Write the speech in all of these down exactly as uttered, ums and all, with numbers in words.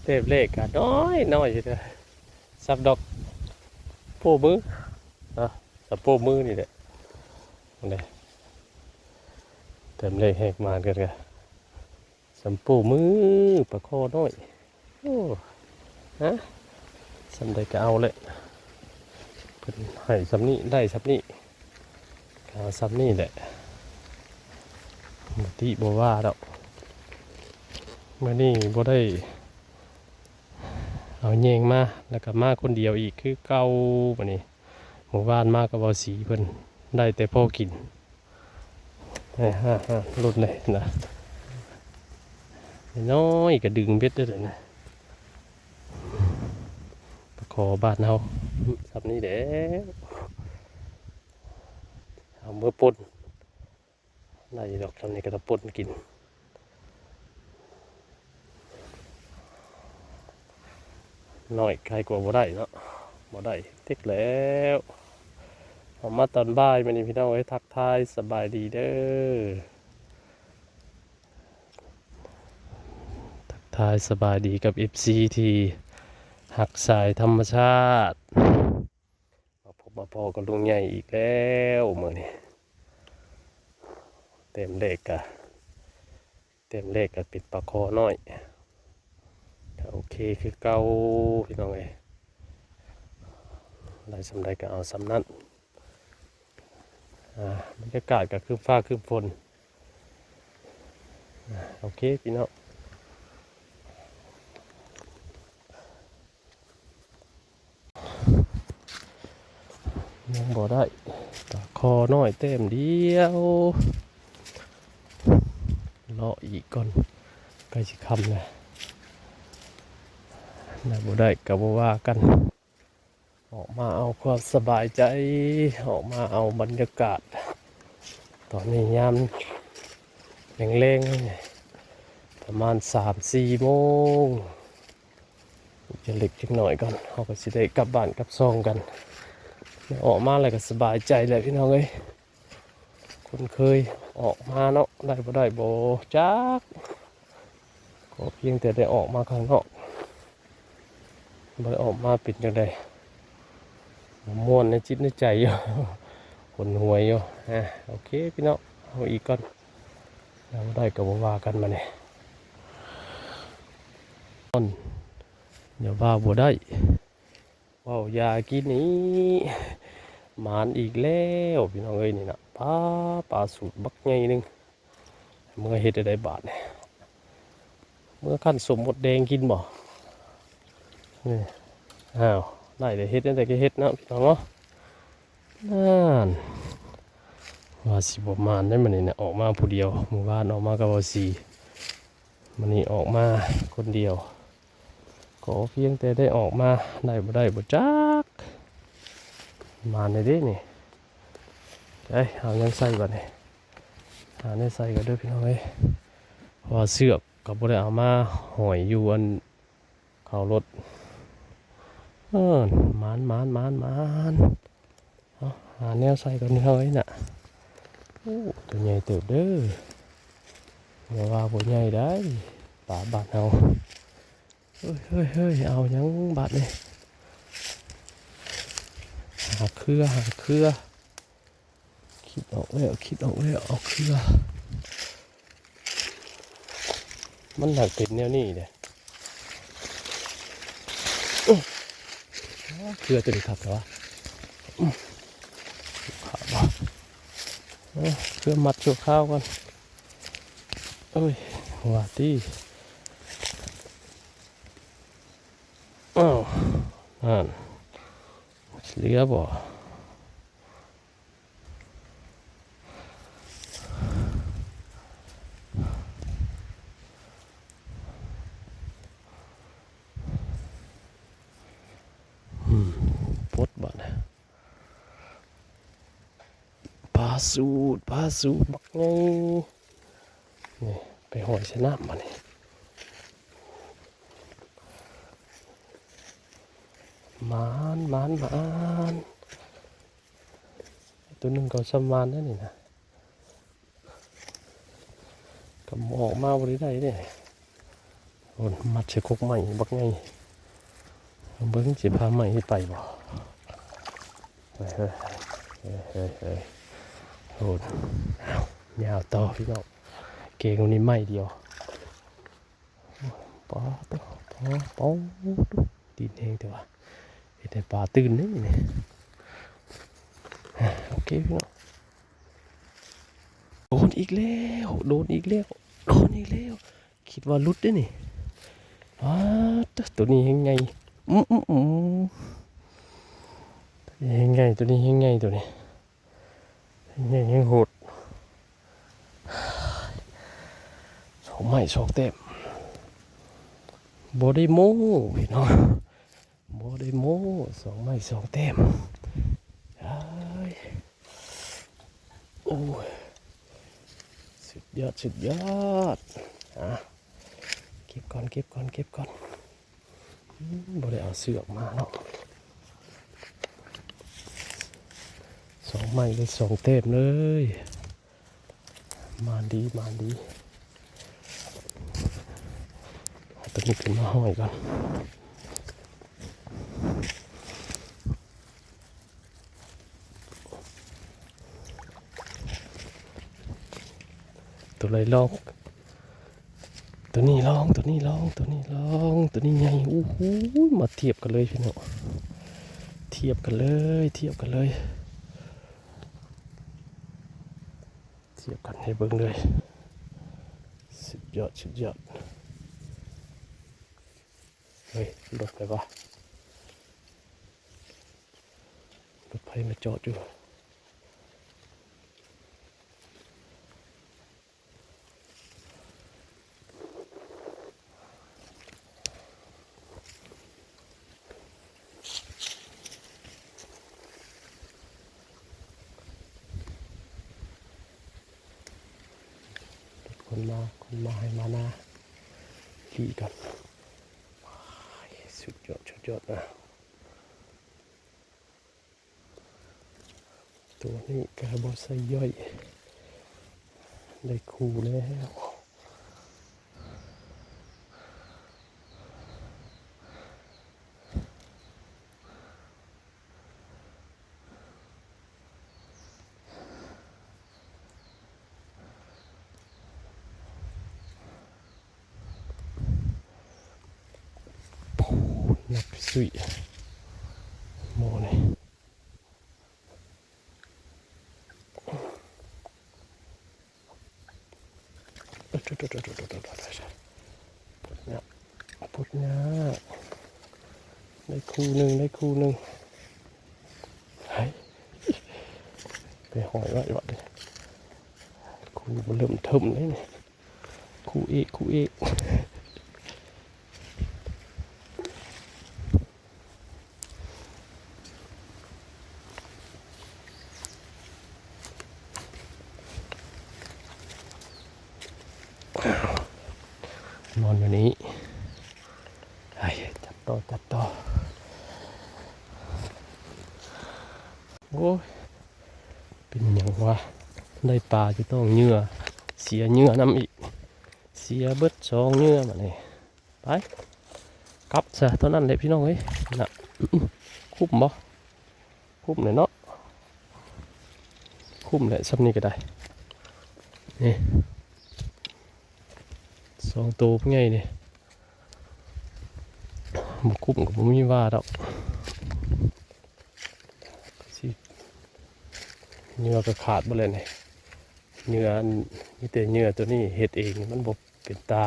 เต็มเลขก็น้อยน้อยอยู่เด้อ สับดอกโป้มือเนาะ สับโป้มือนี่แหละนี่ เต็มเลขแหกมานกันกะ สับโป้มือ ปลาคอน้อย โอ้ ฮะ สำใดก็เอาแหละ เพิ่นให้สำนี้ ได้สำนี้ ก็เอาสำนี้แหละ บ่ติบ่ว่าดอก มื้อนี้บ่ได้เอาแยงมา แล้วก็มาคนเดียวอีกคือเก่า มื้อนี้ มื้อวานมากับบ่าวสีเพิ่น ได้แต่พอกิน ฮ่าฮ่าฮ่า หลุดเลยนะ น้อยก็ดึงเบ็ดได้เลยนะ ปลาคอบ้านเฮา สำนี้แหละ เอามือป่น ได้ดอกสำนี้ก็จะป่นกิน น้อยไกลกว่าบ่ได้เนาะ บ่ได้เต็กแล้ว ออกมาตอนบ่ายมื้อนี้พี่น้องเอ้ย ทักทายสบายดีเด้อ ทักทายสบายดีกับ เอฟซี ที่ฮักสายธรรมชาติ มาพบมาพ้อกับลุงใหญ่อีกแล้วมื้อนี้ เต็มเลขกะ เต็มเลขกะเป็นปลาคอน้อย ก็โอเคคือเก่าพี่น้องเอ้ย ได้สำใดก็เอาสำนั้น อ่า บรรยากาศก็คือฟ้าคือฝน อ่า โอเคพี่น้อง ยังบ่ได้ ปลาคอน้อยแต้มเดียว เลาะอีกก่อน ใกล้สิค่ำแล้ว ได้บ่ได้ก็บ่ว่ากัน ออกมาเอาความสบายใจ ออกมาเอาบรรยากาศ ตอนนี้ยามแลงๆ ประมาณสามสี่โมง จะเล็กจักหน่อยก่อน เฮาก็สิได้กลับบ้านกลับซองกัน ออกมาแล้วก็สบายใจแหละพี่น้องเอ้ย คุ้นเคยออกมาเนาะ ได้บ่ได้บ่จัก ก็เพียงแต่ได้ออกมาข้างนอก บ่ได้ออกมาเป็นจั่งใด ม่วนในจิตในใจอยู่ ขนหวยอยู่ อ่ะ โอเคพี่น้อง เอาอีกก่อน แล้วบ่ได้ก็บ่ว่ากันมาเนี่ย อย่าว่าบ่ได้ เว้ายากินนี่ หมานอีกแล้วพี่น้องเอ้ยนี่นะ ปลา ปลาสูดบักใหญ่หนึ่ง เมื่อเฮ็ดได้บาดนี่ เมื่อขั้นสมมดแดงกินบ่ นี่ อ้าว ได้เลย เฮ็ดได้แต่ก็เฮ็ดนะพี่น้องเนาะ นั่น ว่าสิบ่หมานได้มื้อนี้นะ ออกมาผู้เดียว มื้อวานออกมากับบ่าวสี มื้อนี้ออกมาคนเดียว ขอเพียงแต่ได้ออกมา ได้บ่ได้บ่จัก หมานได้เด้นี่ เอ้ย เอาหยังใส่บัดนี้ หาแนวใส่ก่อนเด้อพี่น้องเอ้ย เพราะว่าเสือกก็บ่ได้เอามาห้อยอยู่อันเขารถ เออ หมาน หมาน หมาน หมาน เอา หาแนวใส่ก่อนพี่น้องเอ้ยน่ะ โอ้ ตัวใหญ่เติบเด้อ บ่ว่าบ่ใหญ่ได้ ปลาบ้านเฮา เฮ้ย เฮ้ย เฮ้ย เอาหยังบาดนี่ หาเครือ หาเครือ คิดออกแล้ว คิดออกแล้ว เอาเครือ มันหนักเป็นแนวนี้เด้ เครือตัวนี้คักแต่ว่า ขาดบ่ เออ เครือมัดชั่วคราวก่อน เอ้ย ว่าตี้ อ้าว นั่น เหลือบ่ อืม ปลดบ่นะ ปลาสูด ปลาสูดบักไง นี่ ไปห้อยใส่น้ำมานี่ หมาน หมาน หมาน ตัวหนึ่งก็สำหมานได้นี่นะ ก็ออกมาบ่ได้ได้เนี่ย โอ้ย มัดใส่คกไม้บักไง เบิ่งสิพาไม้ไปบ่ เฮ้ย เฮ้ย เฮ้ย เฮ้ย เฮ้ย โอ้ย ยาวต่อพี่น้อง เก่งวันนี้ไม้เดียว ปอด ปอด ปอด ดินแห้งแต่ว่า เฮ็ดให้ปลาตื่นนี่ นี่ โอเคพี่น้อง โดนอีกแล้ว โดนอีกแล้ว โดนอีกแล้ว คิดว่าหลุดเด้นี่ อ้า ตัวนี้แฮงใหญ่ อืม อืม อืม ตัวนี้แฮงใหญ่ ตัวนี้แฮงใหญ่ ตัวนี้แฮงใหญ่ แฮงโหด สองไม้สองแต้ม บ่ได้โม้พี่น้อง บ่ได้โม้ สองไม้สองแต้ม อ้าย โอ้ย สุดยอด สุดยอด อ่ะ เก็บก่อน เก็บก่อน เก็บก่อน อืม บ่ได้เอาเสื้อออกมาเนาะ สองไม้ได้สองแต้มเลย มาดี มาดี เอาตัวนี้ขึ้นมาห้อยก่อน ตัวใดลอง ตัวนี้ลอง ตัวนี้ลอง ตัวนี้ลอง ตัวนี้ใหญ่ อู้หู มาเทียบกันเลยพี่น้อง เทียบกันเลย เทียบกันเลย เทียบกันให้เบิ่งเลย สุดยอด สุดยอด เฮ้ย รถไปวะ รถไฟมาจอดอยู่ คนมา คนมาให้มานาขี่กัน ว้าย สุดยอด สุดยอดนะ ตัวนี้ก็บ่ใส่ย่อย ได้คู่แล้ว นับสุยโมนี่ พุดยาก พุดยาก ได้คู่หนึ่ง ได้คู่หนึ่ง เฮ้ย ไปห้อยไว้วะดิ คู่เริ่มเทิมเลยนี่ คู่เอก คู่เอก นอนอยู่นี้ไอ้ย จัดต่อ จัดต่อ โอ้ย เป็นหยังวะ ได้ปลาจะต้องเหยื่อ เสียเหยื่อนำอีก เสียเบิดสองเหยื่อมาเนี่ย ไป กลับซะ เท่านั้นแหละพี่น้องเอ้ย น่ะ คุ้มบ่ คุ้มเลยเนาะ คุ้มแหละ ส่ำนี้ก็ได้ นี่ สองตัวเป็นไงนี่ บ่คุ้มก็บ่มีว่าดอก สิ เหยื่อก็ขาดเบิดแล้วนี่ เหยื่ออัน มีแต่เหยื่อตัวนี้เฮ็ดเอง มันบ่เป็นตา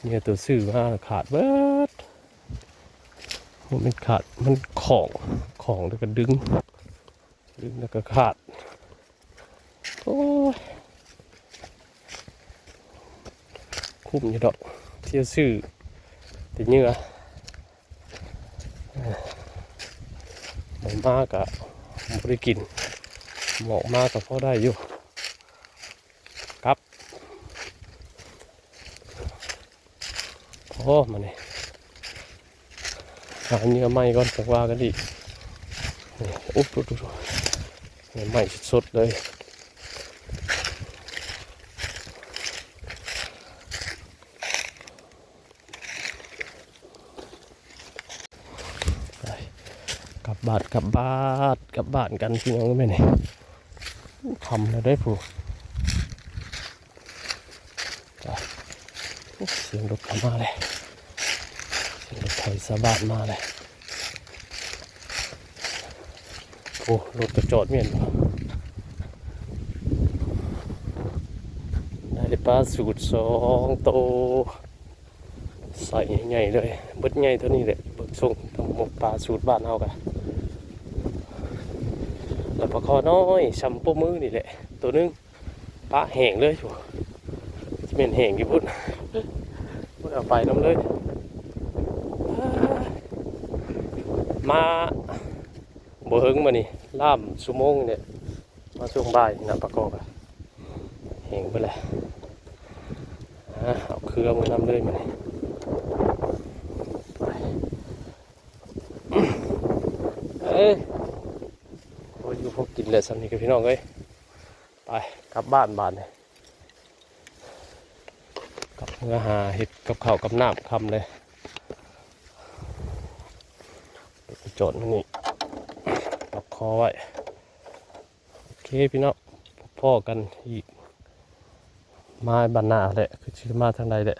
เหยื่อตัวซื้อมาขาดเบิด มันเป็นขาด มันของ ของแล้วก็ดึง ดึงแล้วก็ขาด โอ้ย คุ้มอยู่ดอก เที่ยวซื้อแต่เหยื่อ เออ หมอกมากะบ่ได้กิน หมอกมากะพอได้อยู่ ครับ พอมานี่ หาเหยื่อใหม่ก่อน จั่งว่ากันอีก นี่ อุ๊บ ดู ดู ดู เหยื่อใหม่สดๆเลย เ บ้านกลับบ้านกลับบ้านกันพี่น้องแม่นี่ค่ำแล้วเด้อผู้ จ้ะ เสียงรถเข้ามาเลย เสียงรถไถชาวบ้านมาเลย โอ้ รถก็จอดเมียน ได้ปลาสูดสองโต ใส่ใหญ่ๆเลย เบิดใหญ่เท่านี้แหละ เบิดส่งทั้งหมดปลาสูดบ้านเฮากะ แล้วปลาคอน้อย ซำโป้มือนี่แหละ ตัวหนึ่ง ปะแห้งเลย โอ้ สิแม่นแห้งอยู่พุ้น พุ้นเอาไปนำเลย มาบ่เฮิงมานี่ ล่ามชั่วโมงเนี่ย มาช่วงบ่ายนี่นะ ปลาคอกะ แห้งไปเลย อ่า เอาเครือมานำเลยมานี่ ไป เอ้ย พออยู่พอกินแหละ ส่ำนี้กับพี่น้องเอ้ย ไป กลับบ้านบาดนี่ กลับเมือหาเฮ็ดกับข้าวกับน้ำค่ำเลย จอดมานี่ ล็อกคอไว้ โอเคพี่น้อง พ้อกันอีก มาบ้านหน้าแหละ คือสิมาทางใดแหละ